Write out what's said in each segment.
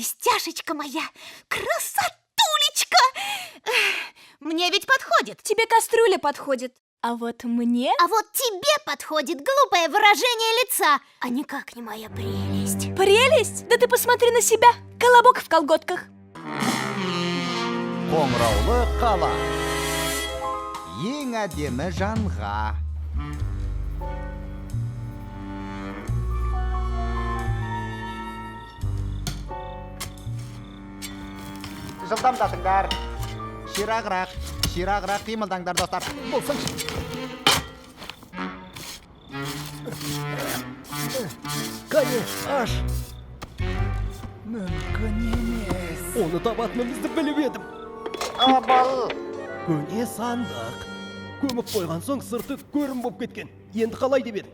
Блестяшечка моя, красотулечка! Мне ведь подходит. Тебе кастрюля подходит. А вот мне... А вот тебе подходит глупое выражение лица, а никак не моя прелесть. Прелесть? Да ты посмотри на себя! Колобок в колготках. Қоңыраулы қала. Ең әдемі жанға. Жылдамдатыңдар. Ширағырақ, ширағырақ қимылдаңдар, достар. Болсаңшы. Қане, аш! Мүмкін емес. Оны табатынымызды біліп едім. Абал! Көне сандық. Көміп қойған соң сырты көрім боп кеткен. Енді қалай деп едің?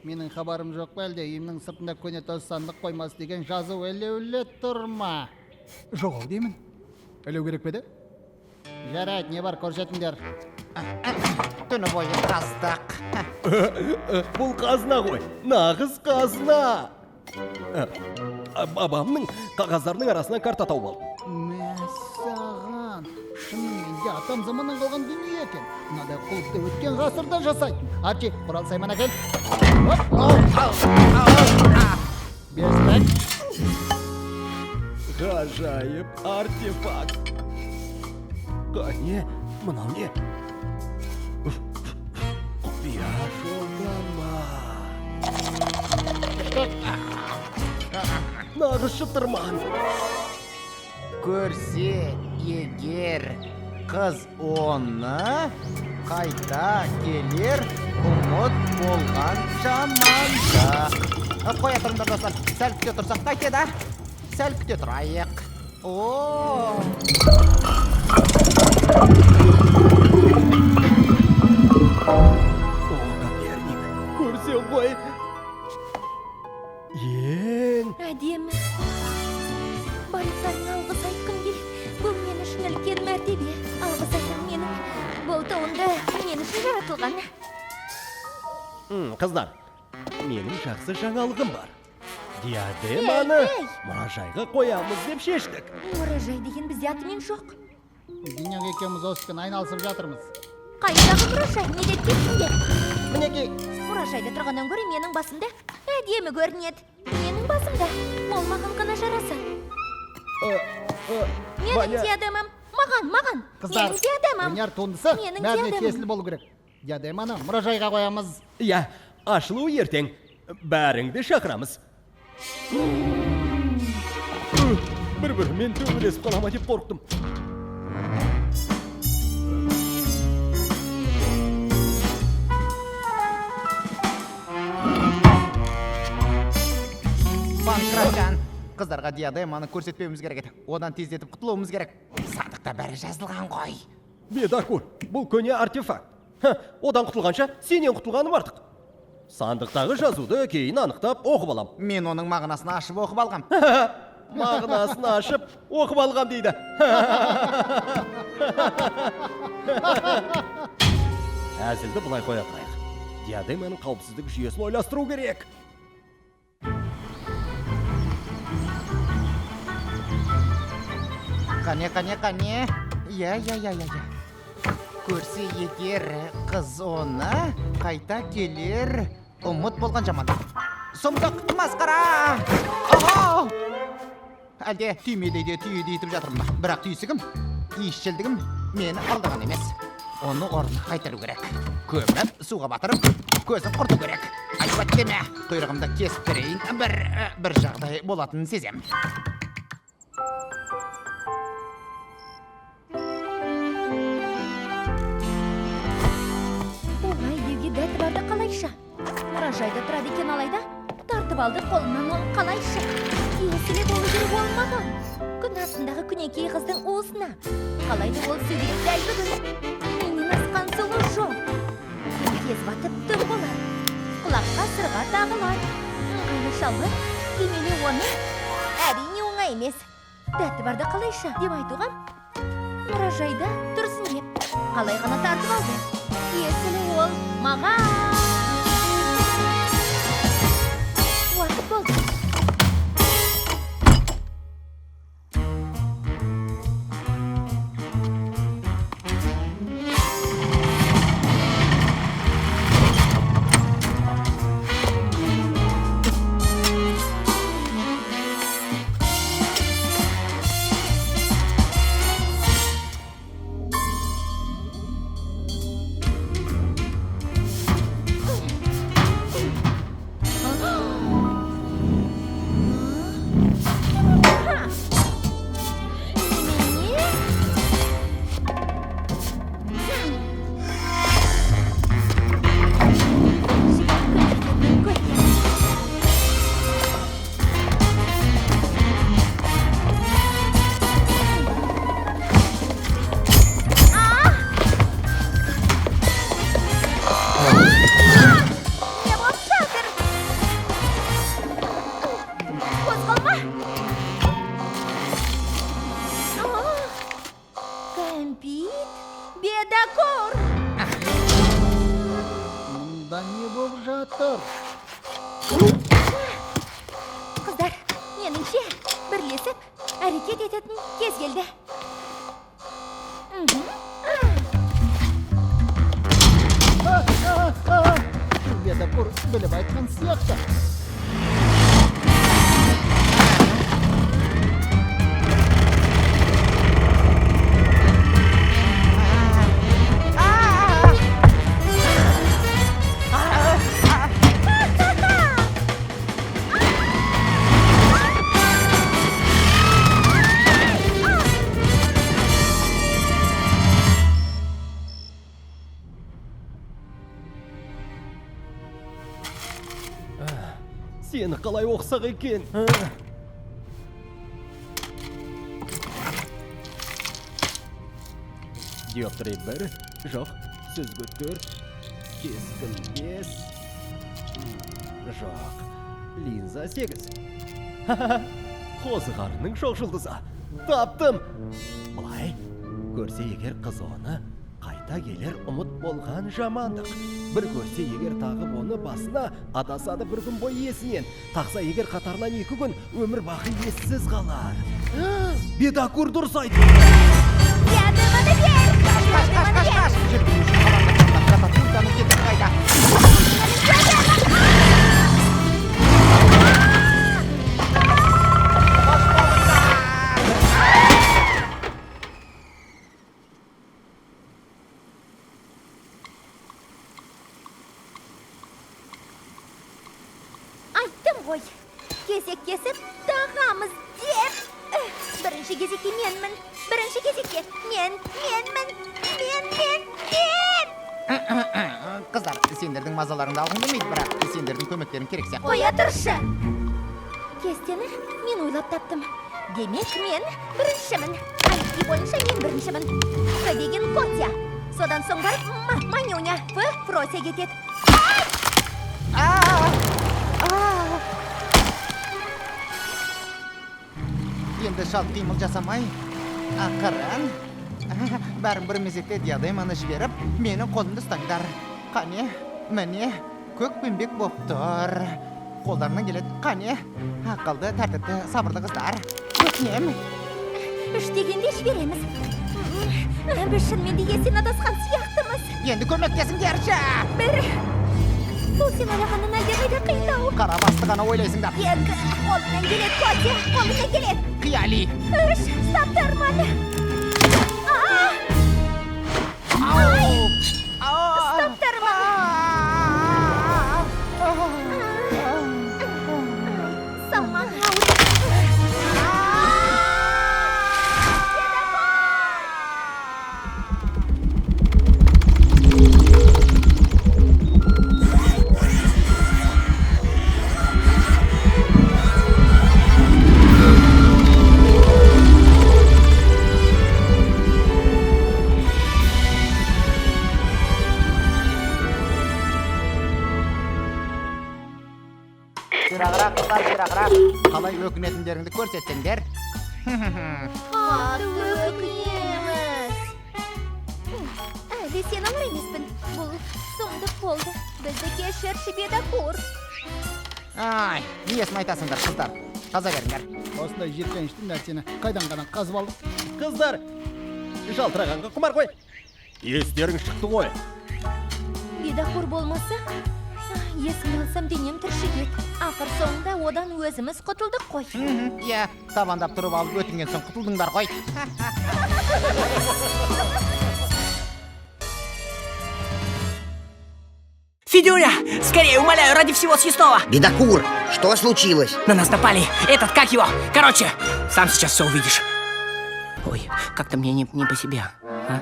Менің хабарым жоқ па, әлде үйімнің сыртында көне тас сандық қоймасы деген жазу ілулі тұр ма? Жоқ ау деймін. Ілу керек пе еді? Жарайды, не бар, көрсетіңдер. Түні бойы қаздық. Бұл қазына ғой. Нағыз қазына. Бабамның қағаздарының арасынан карта тауып алдым. Мәссаған, шынымен де атам заманнан қалған дүние екен. Мынадай құлыпты өткен ғасырда жасайтын. Арчи, құрал сайман әкел. Оп, ау, Ау, ау, а! Бестік. Ғажайып артефакт. Қане, мынау не? Құпия жолдама. Нағыз шытырман. Көрсе егер қыз оны, қайта келер ұмыт болған жаманды. Қоя тұрыңдар, достар. Сәл күте тұрсақ қайтеді, а? Сәл күте тұрайық. О! О, Коперник, көрсең ғой. Ең Әдемі. Барлықтарыңа алғыс айтқым келеді. Бұл мен үшін үлкен мәртебе. Алғыс айтамын менің. Бұл туынды мен үшін жаратылған. Қыздар, менің жақсы жаңалығым бар. Диадеманы Ей, ей! мұражайға қоямыз деп шештік. Мұражай деген бізде атымен жоқ. Денең екеуміз осы іспен айналысып жатырмыз. Қайдағы мұражай, не деп кеттіңдер? Мінекей. Мұражайда тұрғаннан гөрі менің басымда әдемі көрінеді. Менің басымда ол маған ғана жарасады. Менің Ваня. диадемам маған, маған. Қыздар, Менің диадемам. өнер туындысы Менің бәріне диадемам. тиесілі болу керек. Диадеманы мұражайға қоямыз. Иә, ашылуы ертең. Бәріңді шақырамыз. Бір-бірімен төбелесіп қала ма деп қорықтым. Панкратжан, қыздарға диадеманы көрсетпеуіміз керек еді. Одан тездетіп құтылуымыз керек. Сандықта бәрі жазылған ғой. Бедакур, бұл көне артефакт. Ха, одан құтылғанша сенен құтылғаным артық. Сандықтағы жазуды кейін анықтап оқып алам. Мен оның мағынасын ашып оқып алғам. Мағынасын ашып оқып алғам дейді. Әзілді былай қоя тұрайық. Диадеманың қауіпсіздік жүйесін ойластыру керек. Қане, қане, қане. Иә, иә, иә, иә, иә. Көрсе егер қыз оны, қайта келер ұмыт болған жаман. Сұмдық, масқара! Охо! Әлде түймедейде түйедей етіп жатырмын ба? Бірақ түйсігім, иісшілдігім мені алдаған емес. Оны орнына қайтару керек. Көміп, суға батырып, көзін құрту керек. Айтпа деме, құйрығымды кесіп берейін, бір жағдай болатынын сезем. Олай деуге дәті барды қалайша? Мұражайда тұрады екен алайда, тартып алды қолынан оны қалайша? Тиесілі болу керек ол маған. Күн астындағы күнекей қыздың уысына. Қалайды ол түсу керек дәл бүгін. Менен асқан сұлу жоқ. Күн тез батып түн болар. Құлаққа сырға тағылар. Ыңғайлы шалбар, кимелеу оны әрине оңай емес. Дәті барды қалайша деп айтуға мұражайда тұрсын деп қалай ғана тартып алды. Тиесілі ол маған. Уақыт болды. Қыздар, меніңше, бірлесіп әрекет ететін кез келді. Бедокур біліп айтқан сияқты. Сені қалай оқысақ екен? Диоптрия 1, жоқ, сүзгі 4, кескін 5, жоқ, линза 8. Қозы қарынның шоқ жұлдызы. Таптым! Былай, көрсе егер қыз оны, қайта келер ұмыт болған жамандық. Бір көрсе егер тағып оны басына, адасады бір күн бойы есінен. Тақса егер қатарынан 2 күн, өмір бақи ессіз қалар. Бедокур дұрыс айтты. Диадеманы бер! Қаш, қаш, қаш, қаш! Жүргізуші қалаңда катапультаны кетіп қайда? Қош болыңдар! Айттым ғой, кезектесіп тағамыз деп. Бірінші кезекте менмін, бірінші кезекте мен, менмін, мен, мен, мен. Қыздар, сендердің мазаларыңды алғым келмейді, бірақ сендердің көмектерің керек сияқты. Қоя тұршы. Кестені мен ойлап таптым. Демек, мен біріншімін. IQ бойынша мен біріншімін. К деген Котя. Содан соң барып М, Манюня, Ф, Фрося кетеді. Енді шалт қимыл жасамай, ақырын. Бәрін бір мезетте диадеманы жіберіп, менің қолымды ұстаңдар. Қане, міне, көкпеңбек боп тұр. Қолдарынан келеді, қане, ақылды, тәртіпті, сабырлы қыздар. Өтінем. 3 дегенде жібереміз. Біз шынымен де естен адасқан сияқтымыз. Енді көмектесіңдерші. 1. Бұл сен ойлағаннан әлдеқайда қиындау. Қара басты ғана ойлайсыңдар. 2. Қолыңнан келеді, Котя, қолыңнан келеді. Қияли. 3. Ұстап тұрмын. Ау! Ұстап тұрмын. Салмақ ауыр. Ширағырақ, қыздар, ширағырақ. Қалай өкінетіндеріңді көрсетсеңдер. Қатты өкінеміз. Әлі сен алар емеспін. Бұл сұмдық болды. Бізді кешірші, Бедокур. Ай, несін айтасыңдар, қыздар? Қаза беріңдер. Осындай жиіркенішті нәрсені қайдан ғана қазып алдық? Қыздар, жалтырағанға құмар қой. Естерің шықты ғой. Бедокур болмаса, есіме алсам денем түршігеді. Ақыр соңында одан өзіміз құтылдық қой. Иә, табандап тұрып алып өтінген соң құтылдыңдар ғой. Федюня, скорее, умоляю, ради всего съестного. Бедокур, что случилось? На нас напали. Этот, как его? Короче, сам сейчас все увидишь. Ой, как-то мне не по себе, а?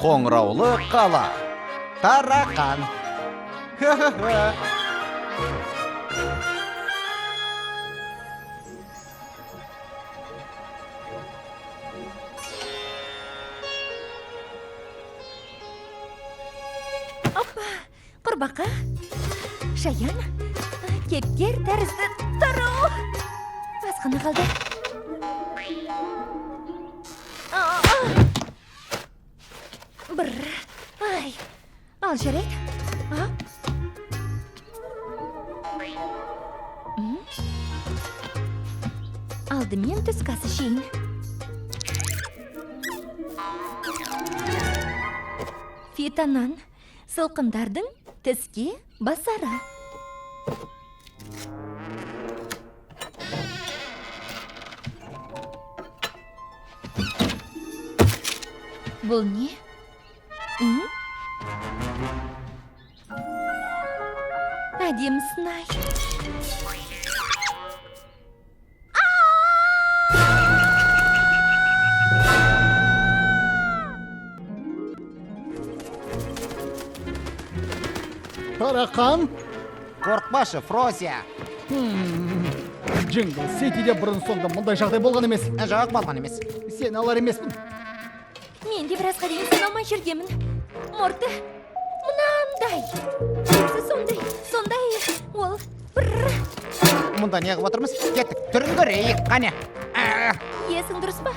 Қоңыраулы қала. Тарақан. Ха-ха-ха. Опа, құрбақа, шаян, кептер тәрізді тұру. Аз ғана қалды. Бір, ай, ал жарайды. А? Алдымен түскі ас ішейін. Фета нан. Сылқымдардың тіске басары. Бұл не? М? Әдемісін-ай. Тарақан? Қорықпашы, Фрося. Джингл Ситиде бұрын соңды мұндай жағдай болған емес. Жоқ, болған емес. Сені алар емеспін. Мен де біразға дейін сене алмай жүргенмін. Мұрты мынандай. Түсі сондай, сондай. Ол бір. Мұнда не қылып отырмыз? Кеттік, түрін көрейік, қане. А, Есің дұрыс па?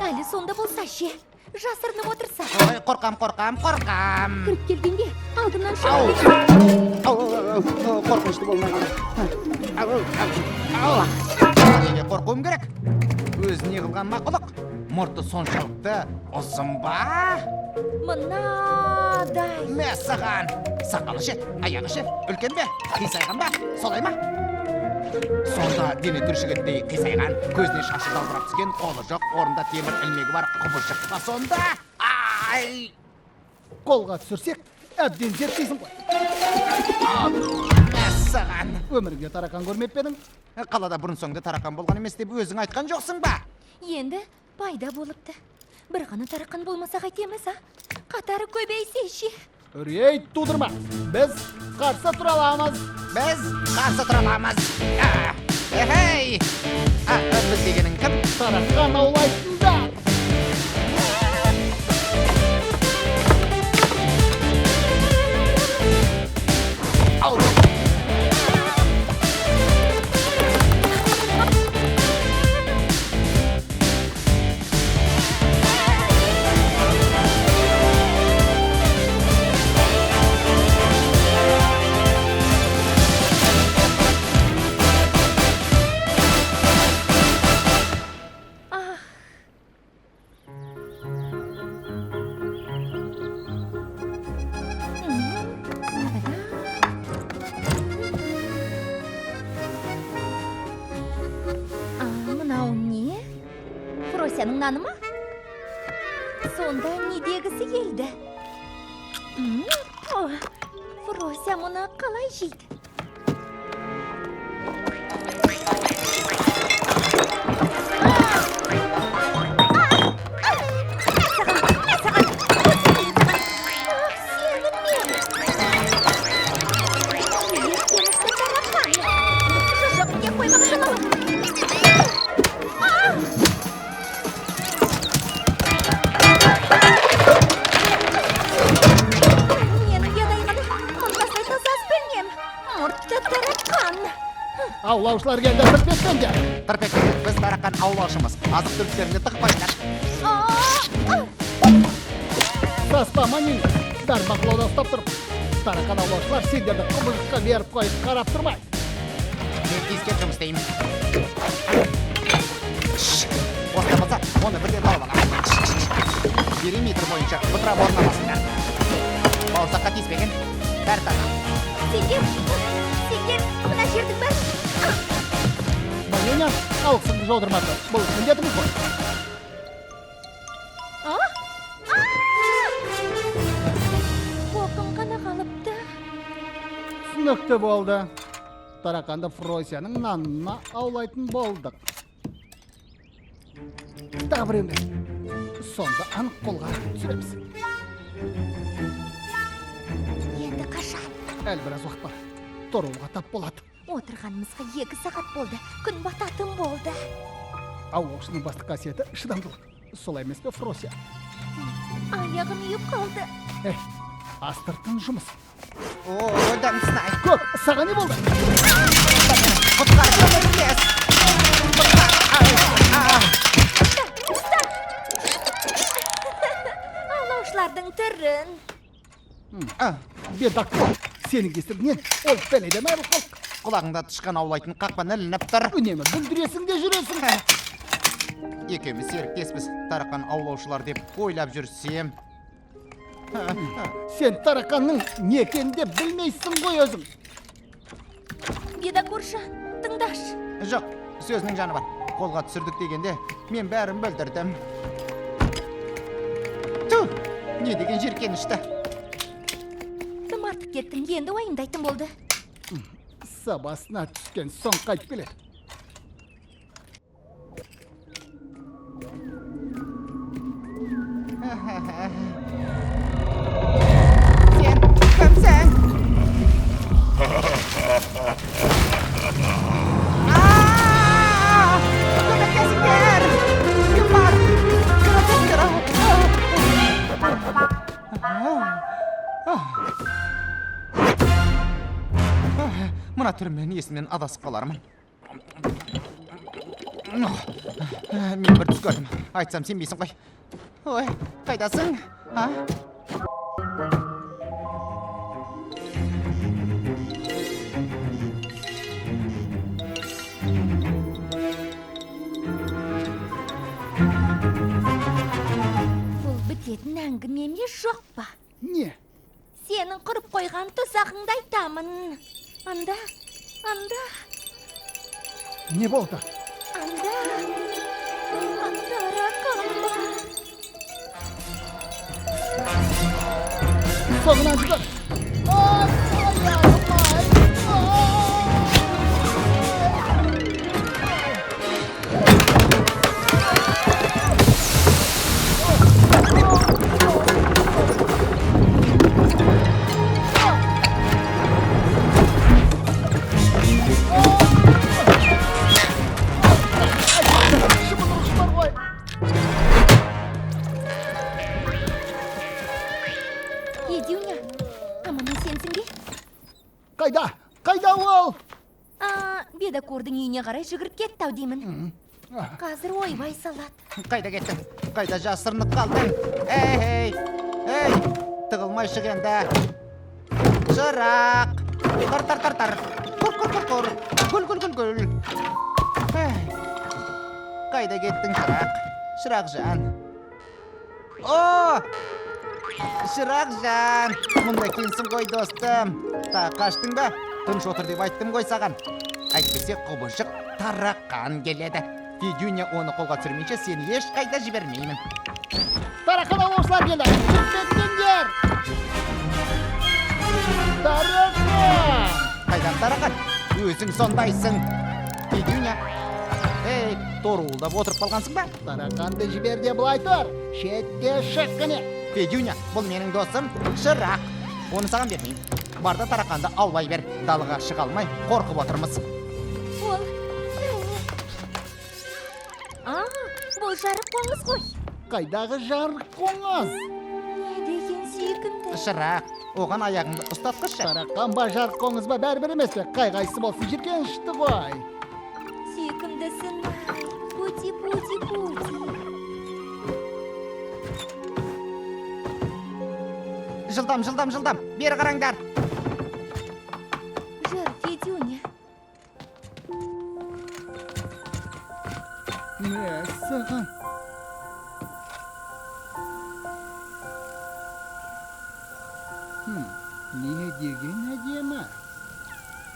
Әлі сонда болса ше. Жасырынып отырса. Ой, қорқам, қорқам, қорқам. Кіріп келгенде алдымнан Ау. шығып кетті. Ау, ау, ау, ау, қорқынышты болмай қалды. Ау, ау, ау. Неге қорқуым керек? Өзі не қылған мақұлық? Мұрты соншалықты ұзын ба? Мынадай. Мәссаған! Сақалы ше, аяғы ше, үлкен бе? Қисайған ба? Солай ма? Сонда дене түршігендей қисайған, көзіне шашы жалбырап түскен, қолы жоқ, орнында темір ілмегі бар құбыжық па сонда? Ай! Қолға түсірсек, әбден зерттейсің ғой. Мәссаған! Өміріңде тарақан көрмеп пе едің? Қалада бұрын соңды тарақан болған емес деп өзің айтқан жоқсың ба? Енді пайда болыпты. Бір ғана тарақан болмаса қайтеміз, а? Қатары көбейсе ше. Үрей тудырма. Біз қарсы тұра аламыз. Біз қарсы тұра аламыз. А, Эхей! А, біз дегенің кім? Тарақан аулайтындар. Ау! Ах, А, мынау не? Фросяның наны ма? Сонда не дегісі келді? М, о, Фрося мұны қалай жейді? Ах, сенің мен! Ертеңгісін тарақан. Жоқ, не қоймақ жылауық. А! Менің ұядайғаны мұндасай таза бөлмем. Мұртты тарақан. Аулаушылар келді, тырп етпеңдер. Тырп етпеңдер, біз тарақан аулаушымыз. Азық түліктеріңді тығып қойыңдар. А! Саспа, Манюня. Бәрін бақылауда ұстап тұрып. Тарақан аулаушылар сендерді құбыжыққа беріп қойып қарап тұрмайды. Мен иіскеп жұмыс істеймін. Шш! Осында болса, оны бірден тауып аламын. Периметр бойынша бытырап орналасыңдар. Бауырсаққа тиіспеген, бәрі таза. Сендер, сендер мына жердің бәрін. Манюня, алғысыңды жаудырмады. Бұл міндетіміз ғой. А? А! Боқым ғана қалыпты. Түсінікті болды. Тарақанды Фросяның нанына аулайтын болдық. Тағы біреуін бер. Сонда анық қолға түсіреміз. Енді қашан? Әлі біраз уақыт бар. Тұруға тап болады. Отырғанымызға 2 сағат болды. Күн бататын болды. Аулаушының басты қасиеті шыдамдылық. Солай емес пе, Фрося? Аяғым ұйып қалды. Эй, астыртын жұмыс. О, дәмсін-ай. Көк, саған не болды? Құтқар, көмектес. Құтқар. Ай, а. Аулаушылардың түрін. А, Бедақ көк, сенің кесіріңнен ол бәледен айырылып қалдық. Құлағыңда тышқан аулайтын қақпан ілініп тұр. Үнемі бүлдіресің де жүресің. Екеуміз серіктеспіз, тарақан аулаушылар деп ойлап жүрсем. Сен тарақанның не екенін де білмейсің ғой өзің. Бедокурша, тыңдашы. Жоқ, сөзінің жаны бар. Қолға түсірдік дегенде мен бәрін білдірдім. Ту, не деген жеркенішті. Тым артық кеттің, енді уайымдайтын болды. Сабасына түскен соң қайтып келеді. Сен кімсің? А-а-а! Көмектесіңдер! Кім бар? Көмектесіңдер! Мына түріммен есімнен адасып қалармын. Мен бір түс көрдім. Айтсам сенбейсің ғой. Ой, қайдасың? А? Бұл бітетін әңгіме ме, жоқ па? Не? Сенің құрып қойған тұзағыңды айтамын. Анда, анда, Не болды? анда, таракан бар. Соңынан жүгір. Ай, аяғым ай! Шыбын ұрғыштар ғой. Федюня, аман есенсің бе? Қайда? Қайда ол? А, Бедокурдың үйіне қарай жүгіріп кетті ау деймін. Қазір ойбай салады. Қайда кеттің? Қайда жасырынып қалдың? Ей, ей, ей, тығылмай шық енді. Шырақ! Тар, тар, тар, тар. Құр, құр, құр, құр. Гүл, гүл, гүл, гүл. Эй, қайда кеттің, шырақ? Шырақжан. О! Шырақжан! Мұнда екенсің ғой, достым. Тағы қаштың ба? Тыныш отыр деп айттым ғой саған. Әйтпесе құбыжық тарақан келеді. Федюня оны қолға түсірмейінше сені ешқайда жібермеймін. Тарақан аулаушылар келді. Кетпеңдер! Тарақан! Қайдан тарақан? Өзің сондайсың. Федюня. Ей, торуылдап отырып қалғансың ба? Тарақанды жібер де былай тұр. Шетке шық қане. Федюня, бұл менің досым Шырақ. Оны саған бермеймін. Бар да тарақанды аулай бер. Далаға шыға алмай қорқып отырмыз. Ол, әне. А, бұл жарық қоңыз ғой. Қайдағы жарық қоңыз? Не деген сүйкімді. Шырақ, оған аяғыңды ұстатқызшы. Тарақан ба, жарық қоңыз ба, бәрібір емес пе? Қай қайсысы болсын жиіркенішті ғой. Сүйкімдісін ай. Пути, пути, пути. Жылдам, жылдам, жылдам. Бері қараңдар. Жүр, Федюня. Мәссаған. Не деген әдемі.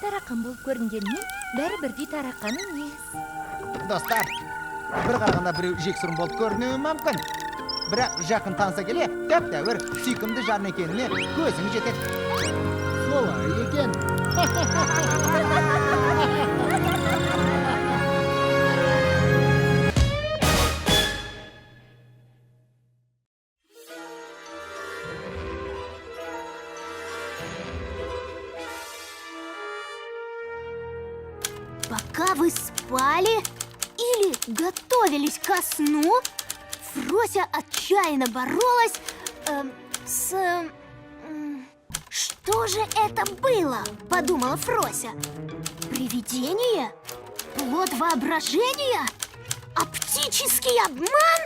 Тарақан болып көрінгенмен, бәрі бірдей тарақан емес. Достар, бір қарағанда біреу жексұрын болып көрінуі мүмкін. Бірақ жақын таныса келе, тәп-тәуір сүйкімді жан екеніне көзің жетеді. Солай екен. Пока вы спали или готовились ко сну, Фрося отчаянно боролась с... Что же это было? Подумала Фрося. Привидение? Плод воображения? Оптический обман?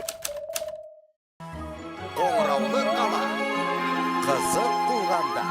Қоңыраулы қала. Қызық қуғанда.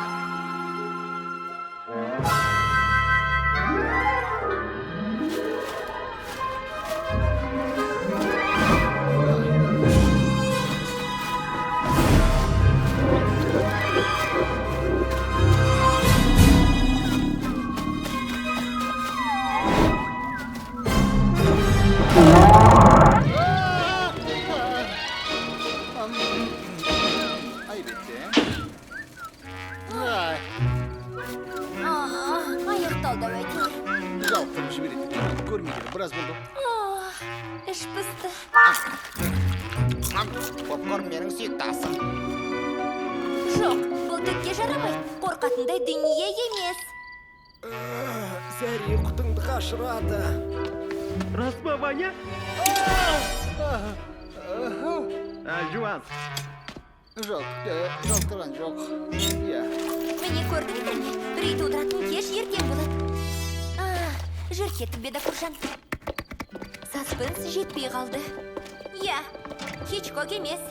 болды-ау әйтеуір. Жалықтырып жібереді. Көрмегелі біраз болды. Іш пысты. Попкорн менің сүйікті асым. Жоқ, бұл түкке жарамайды. Қорқатындай дүние емес. Зәре құтыңды қашырады. Рас па, Ваня? Жуан. Жоқ, жалықтырған жоқ. Иә. Міне көрдіңдер ме? Үрей тудыратын кеш ертең болады. Жүр кеттік, Бедакуржан. Саспенс жетпей қалды. Иә, Хичкок емес.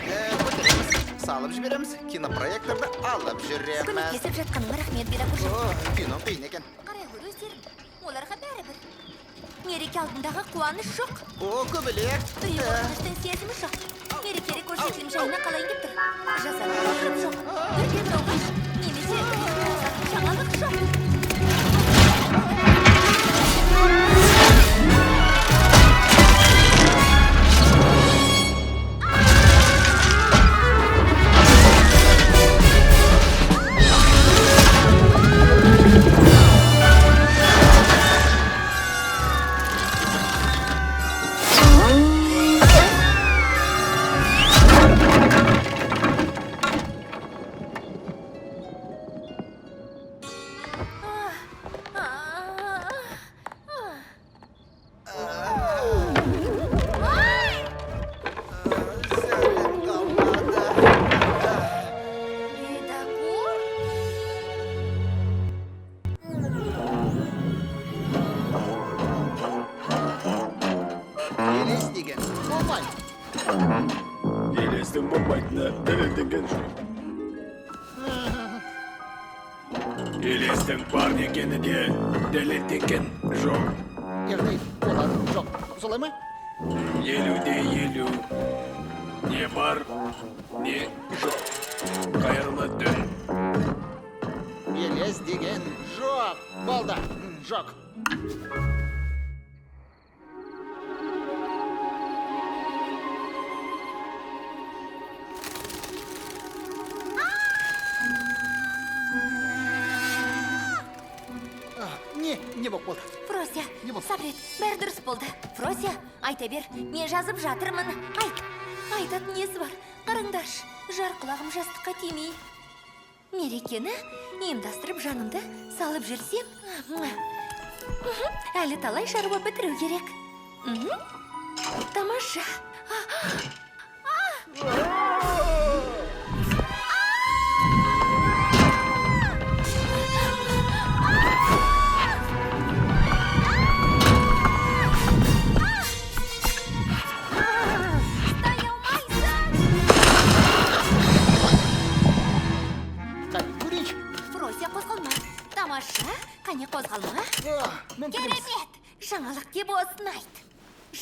Көтереміз, салып жібереміз, кинопроекторды алып жүреміз. Көмектесіп жатқаныңа рахмет, Бедакуржан. О, кино қиын екен. Қарай гөр өздерің. Оларға бәрібір. Мереке алдындағы қуаныш жоқ. О, көбелек. Үрей қорқыныштың сезімі жоқ. Мерекелік көрсетілім жайына қалайын деп тұр. Жазатын тақырып жоқ. Бірден оғаш немесе жаңалық жоқ. Бедакур? Елес деген болмайды. Елестің болмайтыны дәлелденген жоқ. Елестің бар екені де дәлелденген жоқ. Яғни олар жоқ. Солай ма? 50-50. Не бар, не жоқ. Қайырлы түн. Елес деген жоқ. Болды. Жоқ. Не болып болды? Фрося, Не болды? сабыр ет, бәрі дұрыс болды. Фрося, айта бер, мен жазып жатырмын. Айт, айтатын несі бар? Қараңдаршы, жар құлағым жастыққа тимей. Мерекені ұйымдастырып жанымды салып жүрсем, әлі талай шаруа бітіру керек. Тамаша. Ұстай алмайсың! Қане, көрейінші. Фрося, қозғалма. Тамаша, қане қозғалма. Мүмкін емес. Керемет! Жаңалық деп осыны айт.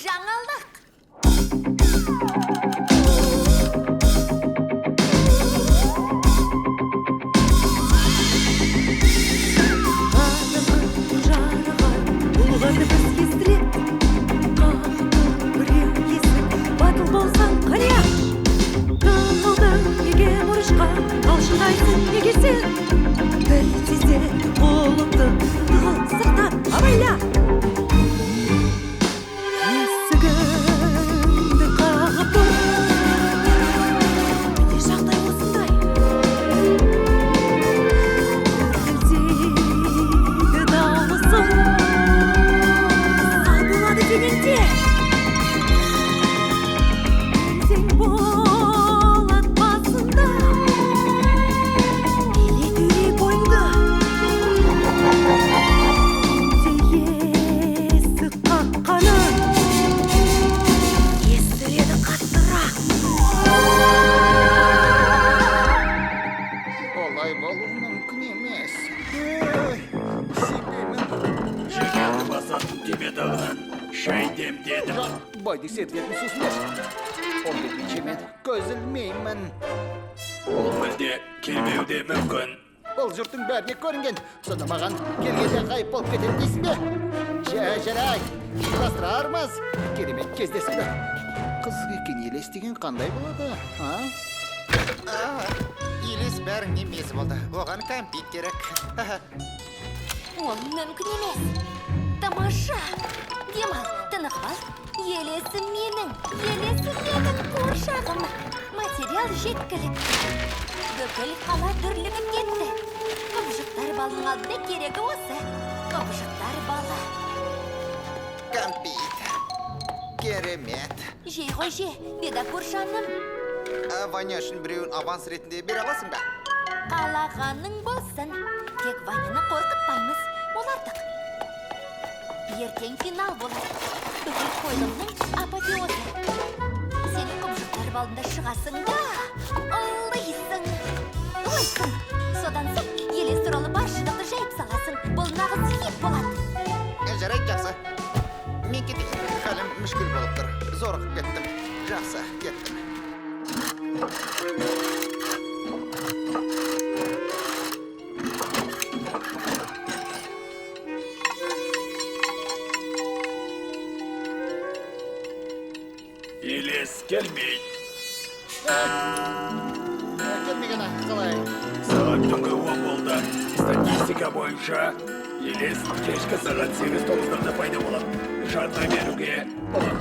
Жаңалық! Жарығы бұлғады біз кездірек. Қақты біреу есік, батыл болсаң қане. Тығылдың неге бұрышқа, алшындайсың неге сен? Бір тисе қолыңды тығыл сырттан абайла. Есігіңді қағып тұр. Міне жағдай осындай. Дірілдейді дауысың. Сал болады денеңде. Мелтең болады басында. Билет үрей бойыңды. Үйде есік қаққаны естіледі қаттырақ. Олай болуы мүмкін емес. Ой, сенбеймін. Жігерді басатын түйметағынан шай демдедім. Жоқ, байды сердетін сусын. Ол келгенше мен көз ілмеймін. Ол мүлде келмеуі де мүмкін. Ол жұрттың бәріне көрінген. Сонда маған келгенде ғайып болып кетемін дейсің бе? Жә, жарай, ұйымдастырармыз. Керемет кездесуді. Қызық екен, елес деген қандай болады, а? Елес бәріңнен мезі болды. Оған кәмпит керек. Ол мүмкін емес. Тамаша! Демал, тынығып ал. Елесім менің, елесім менің қуыршағым. Материал жеткілікті. Бүкіл қала дүрлігіп кетті. Құбыжықтар балының алдында керегі осы. Құбыжықтар балы. Кәмпит. Керемет. Жей ғой же, Бедокур жаным. Ваня үшін біреуін аванс ретінде бере аласың ба? Қалағаның болсын. Тек Ваняны қорқытпаймыз. Ол артық. Ертең финал болады. Бүкіл қойылымның апофеозы. Сен құбыжықтар балында шығасың да, ұлыйсың. Ұлыйсың. Содан соң елес туралы бар шындықты жайып саласың. Бұл нағыз хит болады. Жарайды, жақсы. Мен кетейін. Халім мүшкіл болып тұр. Зорығып кеттім. Жақсы, кеттім. Елес келмейді. Келмегені қалай? Сағат түнгі 10 болды. Статистика бойынша елес кешкі сағат 8-9-дарда пайда болады. Жата беруге болады.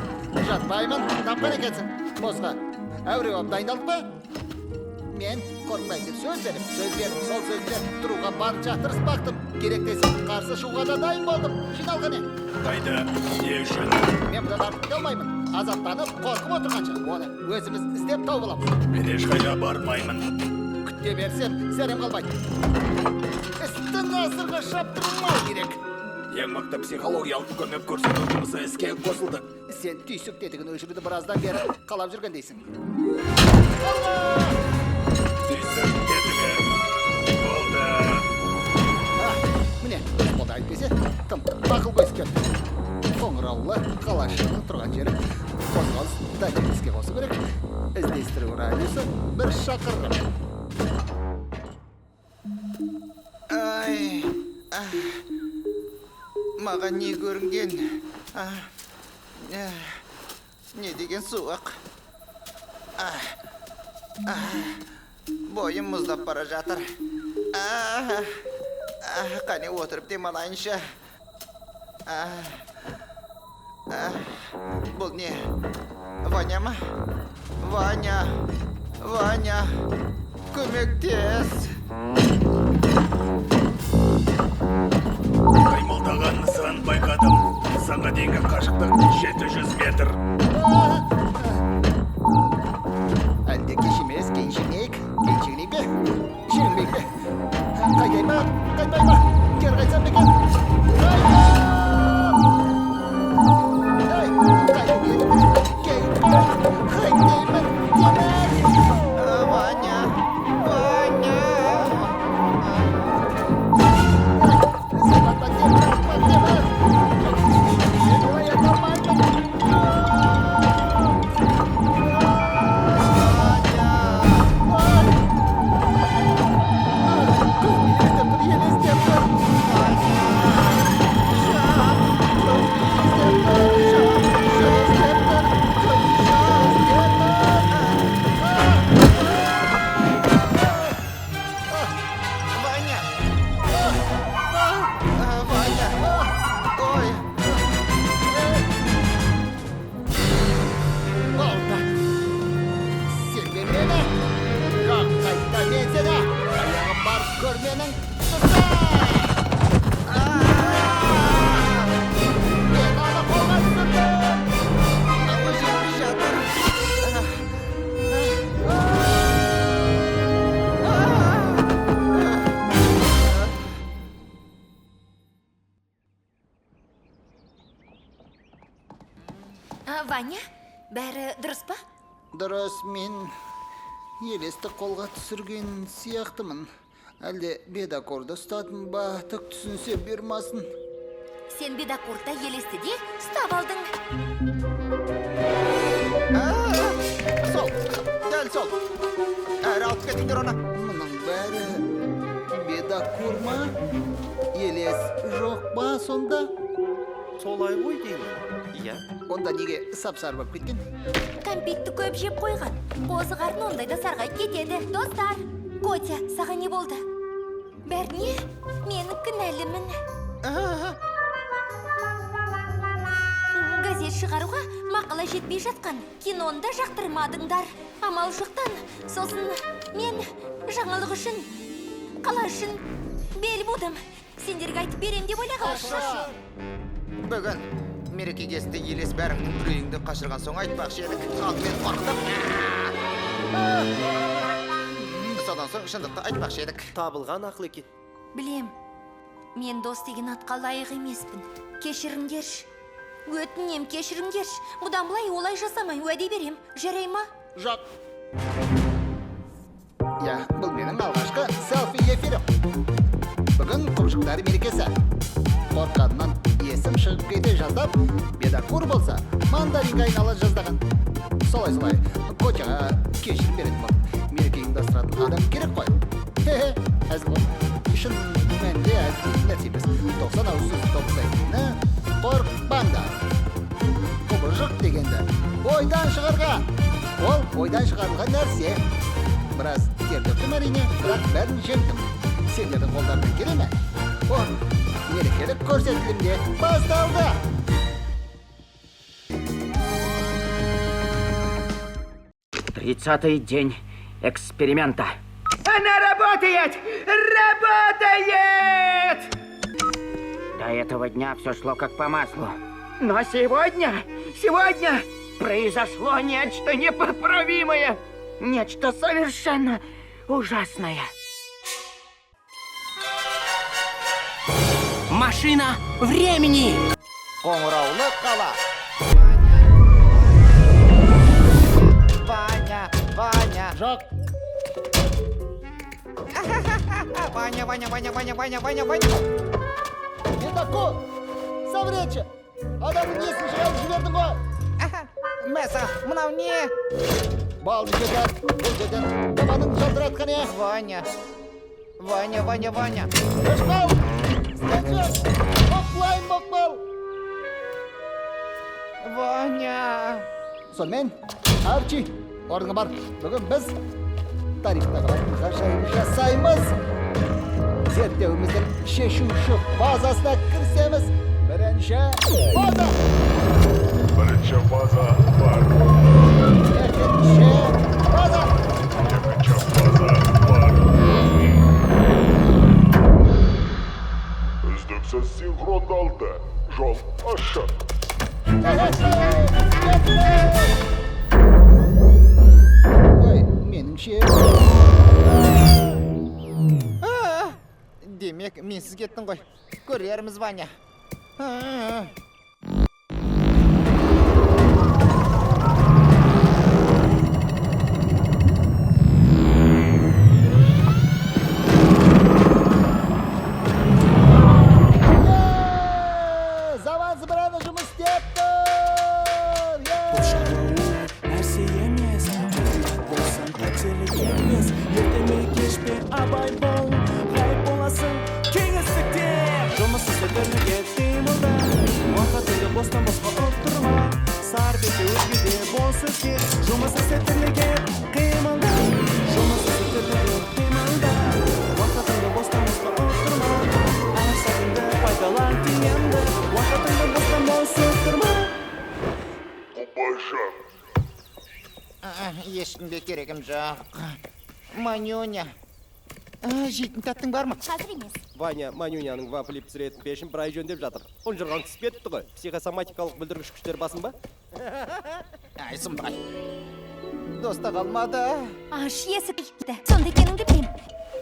Жатпаймын, тапқан екенсің. Босқа. Әуре болып дайындалдық па? Мен қорықпаймын деп сөз беріп, сөз бердім, сол сөзде тұруға барынша тырыспақтым. Керек десем, қарсы шығуға да дайын болдым. Жиналған не? Қайда? Не үшін? Мен бұдан артық кете алмаймын. Азаптанып, қорқып отырғанша, оны өзіміз іздеп тауып аламыз. Мен ешқайда бармаймын. Күте берсем, зәрем қалмайды. Істі насырға шаптырмау керек. Ең мықты психологиялық көмек көрсету жұмысы іске қосылды. Сен түйсік тетігін өшіруді біраздан бері қалап жүргендейсің. Түйсік тетігі болды. Міне, дұрыс болды әйтпесе, тым ақыл көз келді. Қоңыраулы қалашығының тұрған жері. Қозғалыс датчик іске қосу керек. Іздестіру радиусы 1 шақырым. Ай, маған не көрінген? Не деген суық. Бойым мұздап бара жатыр. Қане отырып демалайыншы. Бұл не? Ваня ма? Ваня! Ваня! Көмектес! Қимылдаған нысан байқадым. Нысанға дейінгі қашықтық 700 метр. Әлде кеш емес, кейін шегінейік. Кейін шегінейік пе? Шегінбейік пе? Қайтайын ба? Қайтпай ма? Кері қайтсам ба екен? Қайтам! Ей, қайтып едім. Кейін қайтеймін, Темір! Ваня! Ваня! Сабатпа, Темір, Темір! Мен олай ете алмаймын. Ваня! Ваня! Ой! Болды. Сенбе мені. Жоқ, қайта мен сені. Аяғым бар көрменің тұсы. Мен оны қолға түсірдім. Ауа жетпей жатыр. Ваня, бәрі дұрыс па? Дұрыс, мен елесті қолға түсірген сияқтымын. Әлде Бедокурды ұстадым ба, түк түсінсе бұйырмасын. Сен Бедокурды елесті де ұстап алдың. Сол, дәл сол. Әрі алып кетіңдер оны. Мұның бәрі Бедокур ма? Елес жоқ па сонда? Солай ғой деймін. Иә. Онда неге сап-сары болып кеткен? Кәмпитті көп жеп қойған. Қозы қарын ондайда сарғайып кетеді. Достар, Котя, саған не болды? Бәріне мен кінәлімін. Газет шығаруға мақала жетпей жатқан. Киноны да жақтырмадыңдар. Амал жоқтан. Сосын мен жаңалық үшін, қала үшін бел будым. Сендерге айтып берем деп ойлағам. Бүгін мереке кезінде елес бәріңнің үрейіңді қашырған соң айтпақшы едік. Алдымен қорқытып, содан соң шындықты айтпақшы едік. Табылған ақыл екен. Білем, мен дос деген атқа лайық емеспін. Кешіріңдерші. Өтінем, кешіріңдерші. Бұдан былай олай жасамай, уәде берем. Жарай ма? Жоқ. Иә, бұл менің алғашқы селфи эфирім. Бүгін құбыжықтар мерекесі. Қорыққанымнан есім шығып кете жаздап, бедакур болса, мандаринге айнала жаздаған. Солай-солай, Котяға кешірім беретін болдым. Мереке ұйымдастыратын адам керек қой. Хе-хе, әзіл ғой. Шын мәнінде әзіл нәрсе емес. 90 ауыз сөз топтайтыны қорықпаңдар. Құбыжық дегенді ойдан шығарған. Ол ойдан шығарылған нәрсе. Біраз тер төктім әрине, бірақ бәрін жеңдім. Сендердің қолдарыңнан келе ме? О, мерекелік көрсетілімде басталды. 30-й день эксперимента. Она работает! Работает! До этого дня все шло как по маслу. Но сегодня, сегодня произошло нечто непоправимое. Нечто совершенно ужасное. Машина времени! Қоңыраулы қала. Ваня, Ваня. Жоқ. Ваня, Ваня, Ваня, Ваня, Ваня, Ваня, Ваня. Бедакур, сәбіретші. Адамның есін шығарып жібердің ғой. Мәса, мынау не? Балды жетер, бұл жерден табанын жалтыратқан е. Ваня. Ваня, Ваня, Ваня. Өшпау! Скетчер! Офлайн боқпау! Ваня. Сонымен, Арчи, орныңа бар. Бүгін біз тарихта қалатын ғажайып жасаймыз. Зерттеуіміздің шешуші фазасына кірісеміз. Бірінші фаза! Бірінші фаза бар. Екінші фаза! Екінші фаза бар. Үздіксіз синхрондалды. Жол ашық. Ой, меніңше... Демек, менсіз кеттің ғой. Көрерміз, Ваня. Заман зымыраны жұмыс істеп тұр! Бұл шаруа нәрсе емес, болсаң қателік емес. Ерте ме кеш пе абай бол, ғайып боласың кеңістікте. Жұмыс істе, тірлікке қимылда, уақытыңды бостан босқа ұттырма. Сарп етпе өзгеде бос іске, жұмыс істе, тірлікке қимылда. Жұмыс істе, тірлікке қимылда, уақытыңды бостан босқа ұттырма. Әр сәтіңді пайдалан тиімді, уақытыңды бостан бос ұттырма. Құбыжық. Ешкімге керегім жоқ. Манюня. Жейтін тәттің бар ма? Қазір емес. Ваня, Манюняның вафли пісіретін пешін бір ай жөндеп жатыр. Ұнжырған түсіп кетті ғой. Психосоматикалық бүлдіргіш күштер басым ба? Ай, сұмдық ай. Доста қалмады. Аш есікті. Сонда екеніңді білем.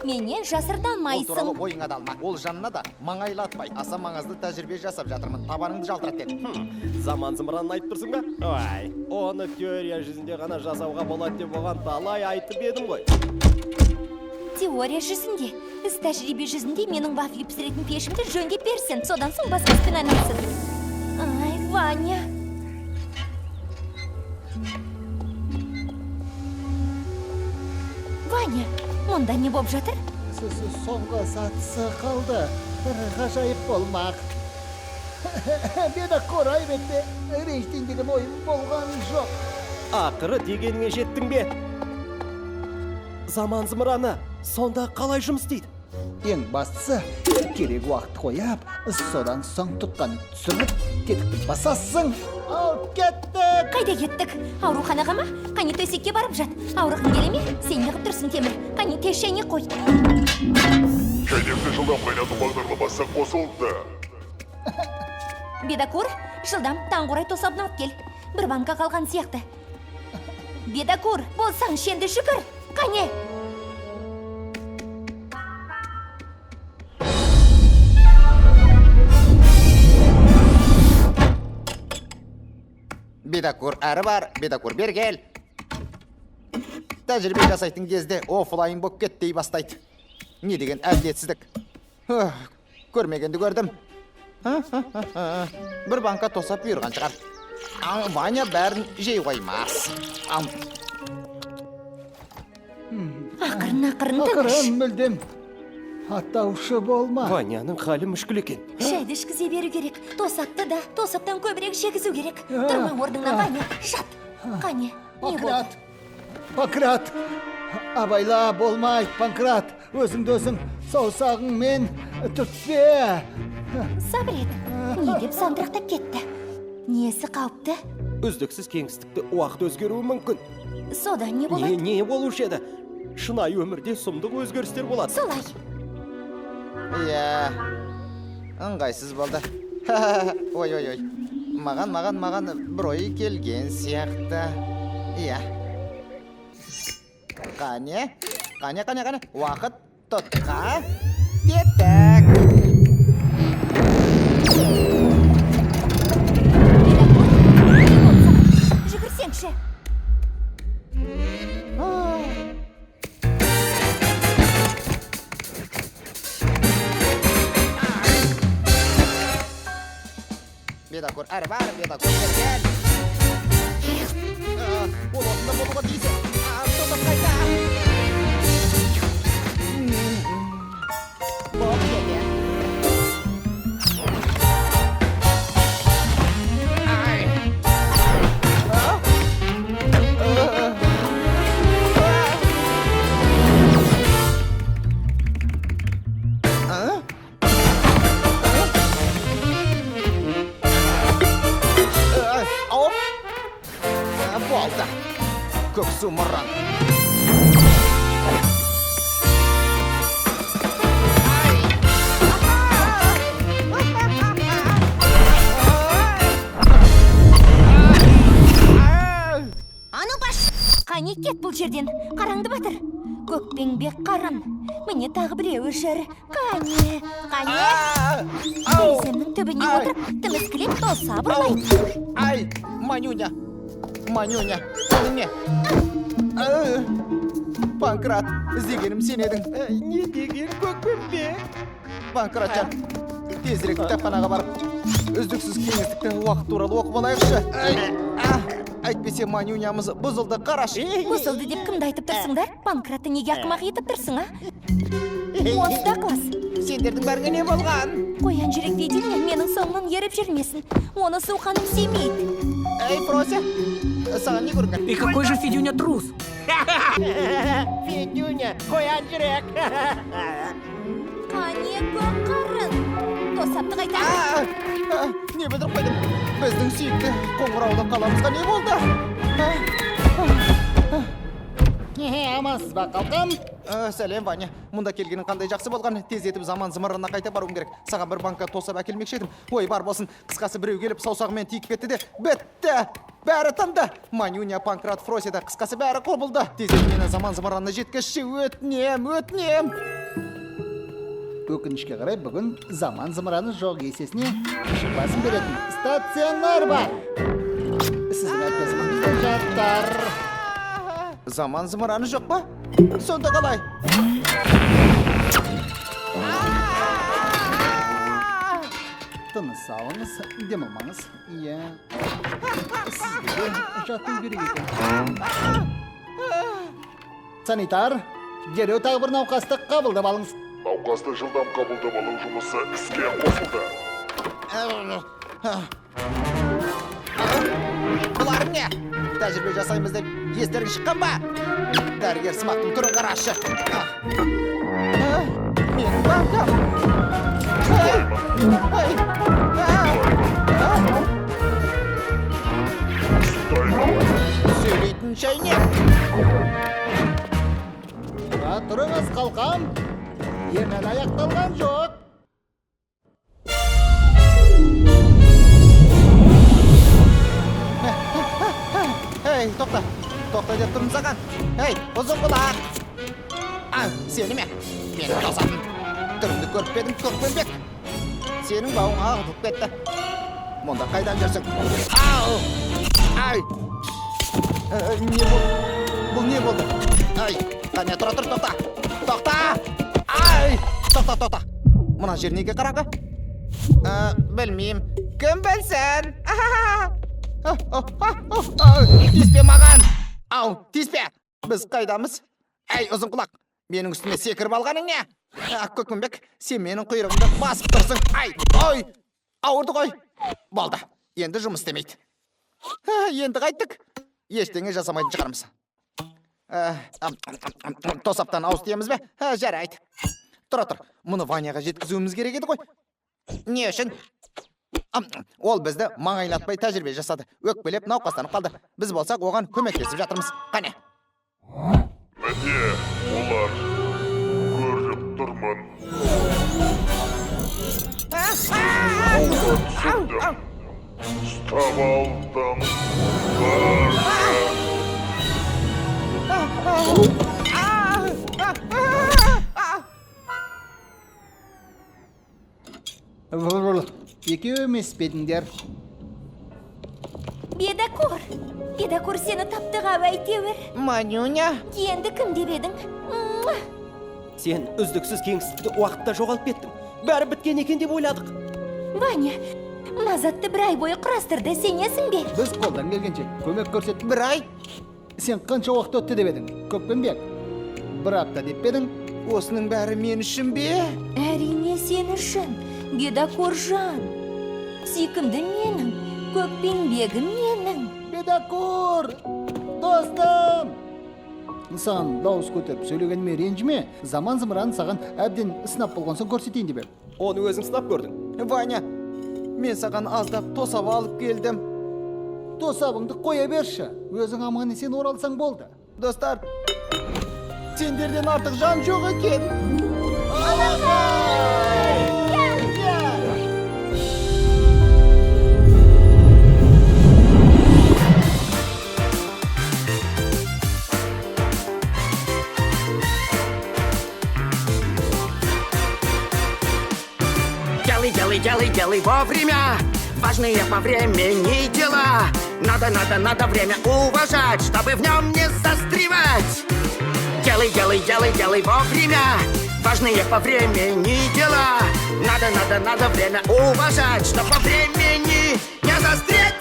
Менен жасырына Ол туралы алмайсың. ойыңа да алма. Ол жанына да маңайлатпай. Аса маңызды тәжірибе жасап жатырмын. Табаныңды жалтырат деді. Заман зымыранын айтып тұрсың ба? Ой, оны теория жүзінде ғана жасауға болады деп оған талай айтып едім ғой. Теория жүзінде, іс тәжірибе жүзінде менің вафли пісіретін пешімді жөндеп берсін. Содан соң басқа іспен айналысын. Ай, Ваня. Ваня, мұнда не боп жатыр? Соңғы сатысы қалды. Бір ғажайып болмақ. Бедакур айып етпе. Ренжітейін деген ойым болған жоқ. Ақыры дегеніңе жеттің бе? Заман зымыраны сонда қалай жұмыс істейді? Ең бастысы, Керек уақыт қойып, содан соң тұтқаны түсіріп, тетікті басасың. Ал кеттік! Қайда кеттік? Ауруханаға ма? Қане, төсекке барып жат. Ауырғың келе ме? Сен неғып тұрсың, Темір? Қане, тез шайнек қой. Шайнекті жылдам қайнату бағдарламасы қосылды. Бедокур, жылдам таңқурай тосабын алып кел. Бір банка қалған сияқты. Бедокур, болсаңшы енді, жүгір. Қане! Бедокур әрі бар, бедокур бері кел. Тәжірибе жасайтын кезде офлайн болып кет дей бастайды. Не деген әділетсіздік. Ух, көрмегенді көрдім. Бір банка тосап бұйырған шығар. А, Ваня бәрін жей қоймас. Ам. Ақырын, ақырын, тыныш. Ақырын мүлдем. Аттаушы болма. Ваняның халі мүшкіл екен. Шайды ішкізе беру керек. Тосапты да, тосаптан көбірек жегізу керек. Тұрма орныңнан, Ваня, жат. Қане, не болды? Панкрат! Панкрат! Абайла, болмайды, Панкрат! Өзіңді өзің саусағыңмен түртпе! Сабыр ет. Не деп сандырақтап кетті? Несі қауіпті? Үздіксіз кеңістікті уақыт өзгеруі мүмкін. Содан не болады? Не болушы еді? Шынайы өмірде сұмдық өзгерістер болады. Солай. Иә, ыңғайсыз болды. Ой, ой, ой. Маған, маған, маған бір ой келген сияқты. Иә. Қане, қане, қане, қане. Уақыт тұтқа тетік. Не болды саған? Жүгірсеңші. Бедокур әрі бар, бедокур бері кел. Ол осында болуға тиіс. Тосап қайда? Болып кетер. Ай. А? А? А? Оп! Болды. Көк зымыран. А ну баш! Қане, кет бұл жерден. Қараңды батыр. Көкпеңбек қарын. Міне тағы біреуі жүр. Қане, қане. Тереземнің түбіне отырып, тіміскілеп тосап ұрлайды. Ай, Манюня, Манюня, оның не? Панкрат, іздегенім сен едің. Не деген көкпеңбек? Панкратжан, тезірек кітапханаға барып, үздіксіз кеңістікті уақыт туралы оқып алайықшы. Әйтпесе Манюнямыз бұзылды, қарашы. Бұзылды деп кімді айтып тұрсыңдар? Панкратты неге ақымақ етіп тұрсың, а? Онсыз да ықылас. Сендердің бәріңе не болған? Қоян жүрек Федюня менің соңымнан еріп жүрмесін. Оны суқаным сүймейді. Эй, Фрося, саған не көрінген? И какой же Федюня трус? Федюня, қоян жүрек. Қане, көк қарын. Тосапты қайтар. Не бүлдіріп қойдым? Біздің сүйікті қоңыраулы қаламызға не болды? Амансыз ба, қалқам? Сәлем, Ваня. Мұнда келгенің қандай жақсы болған. Тездетіп заман зымыранына қайта баруым керек. Саған бір банка тосап әкелмекші едім. Ой, бар болсын. Қысқасы, біреу келіп саусағымен тиіп кетті де, бітті. Бәрі тынды. Манюня, Панкрат, Фрося да, қысқасы, бәрі құбылды. Тездетіп мені заман зымыранына жеткізші. Өтінем, өтінем. Өкінішке қарай, бүгін заман зымыраны жоқ, есесіне шипасын беретін стационар бар. Сіздің әріптесіңіз жатар. Заман зымыраны жоқ па? Сонда қалай? Тыныс алыңыз, демалмаңыз. Иә. Сізге де жату керек екен. Санитар, дереу тағы бір науқасты қабылдап алыңыз. Науқасты жылдам қабылдап алу жұмысы іске қосылды. Бұлар не? Тәжірибе жасаймыз деп естерің шыққан ба? Дәрігер сымақтың түрін қарашы. Менің банкам. Ай! Сөйлейтін шәйнек. Тұра тұрыңыз, қалқам. Емен аяқталған жоқ. Ей, тоқта. Тоқта деп тұрмын саған. Ей, ұзын құлақ. Ау, сені ме? Мені тосатын. Түріңді көріп пе едім, Көкпеңбек? Сенің бауың ағытылып кетті. Мұнда қайдан жүрсің? Ау! Ай! Не болды? Бұл не болды? Ай, қане, тұра тұр, тоқта. Тоқта! Ай! Тоқта, тоқта. Мына жер неге қараңғы? Білмеймін. Кім білсін? Тиіспе маған! Ау, тиіспе! Біз қайдамыз? Әй, ұзын құлақ, менің үстіме секіріп алғаның не? Көкпеңбек, сен менің құйрығымды басып тұрсың. Ай, ой, ауырды ғой. Болды, енді жұмыс істемейді. Енді қайттік. Ештеңе жасамайтын шығармыз. Тосаптан ауыз тиеміз бе? Жарайды. Тұра тұр, мұны Ваняға жеткізуіміз керек еді ғой. Не үшін? Ол бізді маңайлатпай тәжірибе жасады. Өкпелеп науқастанып қалды. Біз болсақ оған көмектесіп жатырмыз. Қане. Міне, олар. Көріп тұрмын. Қолға түсірдім. Ұстап алдым. Екеу емес пе едіңдер? Бедакор, Бедакор сені таптық ау әйтеуір. Манюня. Енді кім деп едің? Муа! Сен үздіксіз кеңістікті уақытта жоғалып кеттің. Бәрі біткен екен деп ойладық. Ваня, мына затты бір ай бойы құрастырды, сенесің бе? Біз қолдан келгенше көмек көрсеттік. Бір ай? Сен қанша уақыт өтті деп едің? Көкпеңбек. Бір апта деп пе едің? Осының бәрі мен үшін бе? Әрине сен үшін, Бедакоржан. Сүйкімді менің, Көкпеңбегім менің. Бедакор! Достым! Саған дауыс көтеріп сөйлегеніме ренжіме. Заман зымыранын саған әбден сынап болған соң көрсетейін деп едім. Оны өзің сынап көрдің. Ваня, мен саған аздап тосап алып келдім. Тосабыңды қоя берші. Өзің аман есен оралсаң болды. Достар, сендерден артық жан жоқ екен. Делай, делай, делай, делай вовремя важные по времени дела. Надо, надо, надо время уважать, чтобы в нем не застревать. Делай, делай, делай, делай вовремя важные по времени дела. Надо, надо, надо время уважать, чтобы по времени не застрять.